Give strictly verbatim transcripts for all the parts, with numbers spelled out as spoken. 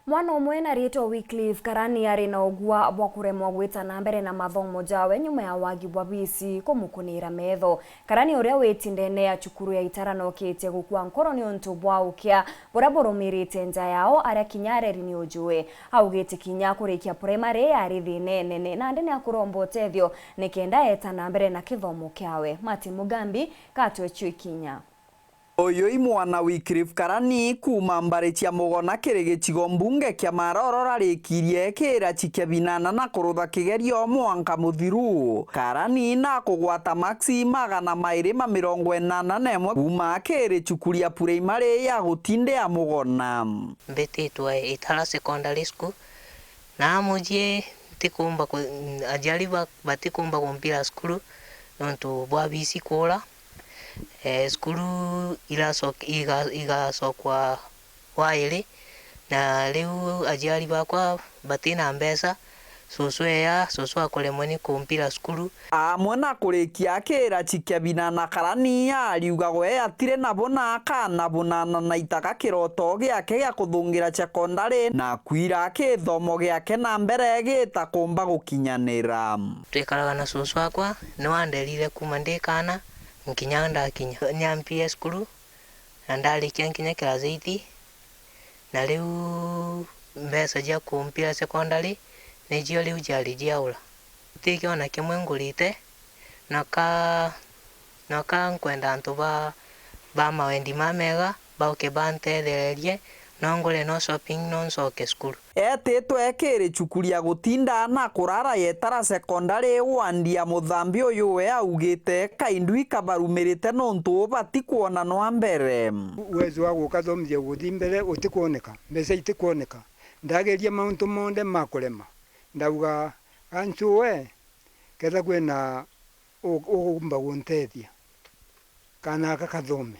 Mwana umwe na riitwa Wycliffe Karani ari na ugua bwa kuremwa gwita na mbere na mathomo jawe nyuma ya wagi bwa biisi kumukunira metho. Karani, uria witi ndene ya cukuru ya Itara, nokitie gukua nkoro niuntu bwa ukia buria burumirite nja yao, aria kinya areri ni ujui. Augite kinya kurikia primary yari thina inene, nandi ni akuromba utethio nikenda eta na mbere na kithomo kiawe. Martin Mugambi, katwe cui kinya. Uyu i mwana Wycliffe Karani kuuma mbari cia Mugona kiri gicigo mbunge kia Maroro rarikirie kiraci kia binana na kurutha kigerio mwanka muthiru. Karani na kugwata maksi magana mairi ma mirongo inana na imwe kuuma kiri cukuru ya primary ya Gutinde ya Mugona. Mbititwe Itara Secondary School, na mucii ntikumba ku-, aciari ba-, batikumba kumpira cukuru nontu bwa biisi kuura. Eh, cukuru iracoke-, iga-, igacokwa wairi, na riu aciari bakwa batina mbeca, cucu eya, cucu akuremwa ni kumpira cukuru. Amwe na kurikia kiraci kia binana, Karani ariuga gwe atiri nabo na akana bunana na aitaga kiroto giake gia kuthungira sekondari na kwira kithomo giake na mbere gitakumba gukinyanira. Twikaraga na cucu akwa, niwe anderire kuuma ndi kaana nkinya ndakinya. Niampire cukuru na ndarikia nkinya class eight, na riu mbeca cia kumpira secondary nicio riu ciari ciaura. Gutikio ona kimwe ngurite, na ka, na ka nkwenda antu ba, ba mawendi mamega bauke bantethererie, no ngure no shopping, no ncoke cukuru. Etitwe kiri cukuru ya Gutinda na kurara ya Itara Secondary, wandi ya Muthambi, uyu we augite kaindu ikabarumirite nontu batikwona nwa mbere. Uwezo wa gukathomithia guthi mbere utikwoneka, mbeca itikwoneka. Ndageria mauntu monthe makurema. Ndauga, "Gancu we, ketha kwina u-, ugumba guntethia, kana aka kathome."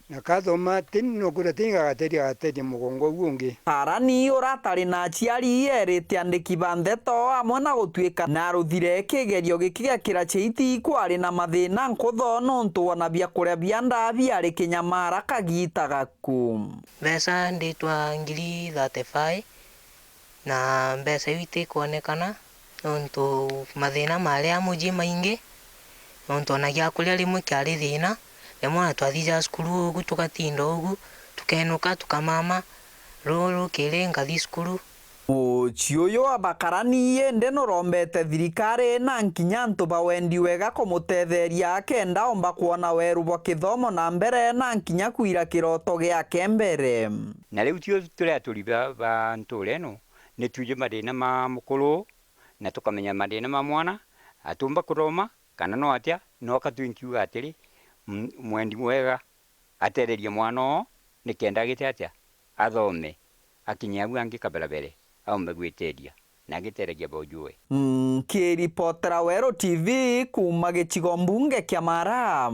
Na kathoma, tini no kwira tini gagateria, gagateria mugongo uu ungi. Karani uratari na aciari erite andiki ba ndeto amwe na gutuika na aruthire kigerio giki gia kiraci eight kwari na mathina nkutho nontu ona biakuria bia nda biari kinyamara kagita gaku. Mbeca nditwa ngiri thirty-five, na mbeca iu itikwonekana, nontu mathina mari a mucii maingi, nontu ona gia kuria rimwe kiari thina, rimwe ona twathijaga cukuru ugu, tugatinda ugu, tukenuka, tukamama, ruu rukiri ngathi cukuru. Mucii uyu wa Bakarani indi nurombete thirikari na nkinya antu ba wendi wega kumutetheria akenda omba kwona weru bwa kithomo na mbere na nkinya kwira kiroto giake mbere. Na riu tio turi aturi ba, ba ntuura ino, ni twiji mathina ma mukuru, na tukamenya mathina ma mwana, atiumba kuthoma, kana no atia, no ka twinkiuga atiri, m-, mwendi mwega atetherie mwana oo, nikenda agite atia, athome, akinye au angi kaberabere, aumbe gwiteethia, na agiteeragia boojue. Nkiripotera Weru T V kuuma gicigo mbunge kia Mara,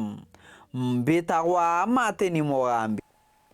mbitagwa Martin Mugambi.